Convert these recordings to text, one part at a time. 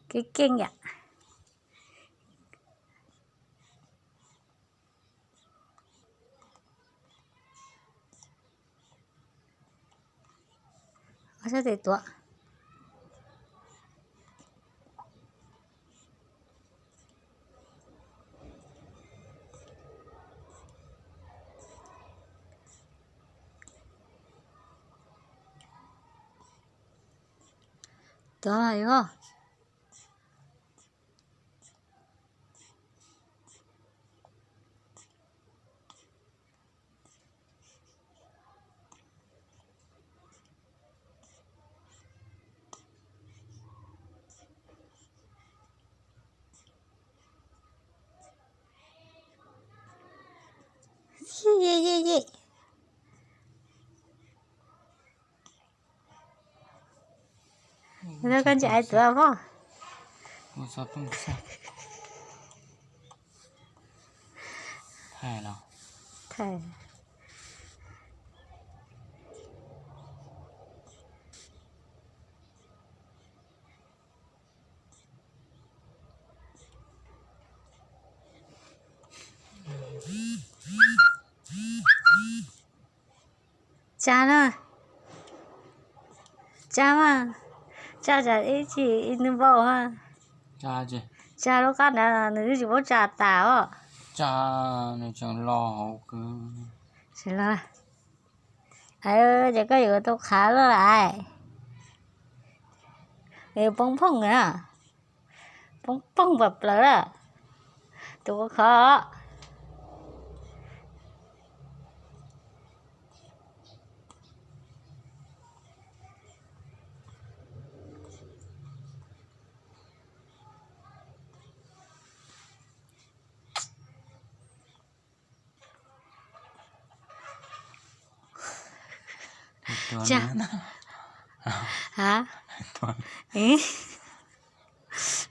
Keej keej yam. Sab tes tuav. Tuav mas yuav. Koj ntsia tuav pob. Tsa na. Tsa mas. Tsa tsam ib chim ib nws npau ha. Tsa lub qab ntawd nws twb tsis paub tsa tas os. Tsa, nws tseem los hauv kawg. Tsis los. Ces koj yuav tau qhav lawm lais. Poob phooj na. Poob phooj pam plaws lawm. Tus qhov.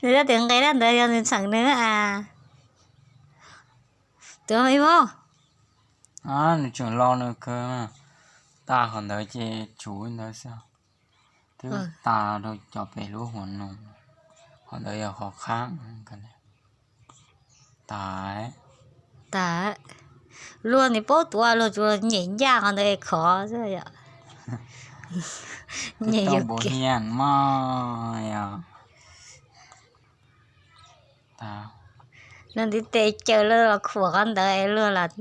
Nws tias nqe dab ntawd yog nws txheem nws a. Tuav ib pob. Nws tseem los nws kawg. Tas qhov ntawd ces tsum ntawd xwb. Twb tas rau cov pem lub hua nug. Qhov ntawd yog qhov qhab. Tas. Tas. Luag nws paub tuav, luag tsuas nyem ncaj qhov ntawd khov xwb yom. Nyem yuav kev mog yog. Tas. Nws ntiv tes caws los khuam qhov ntawd es luag lam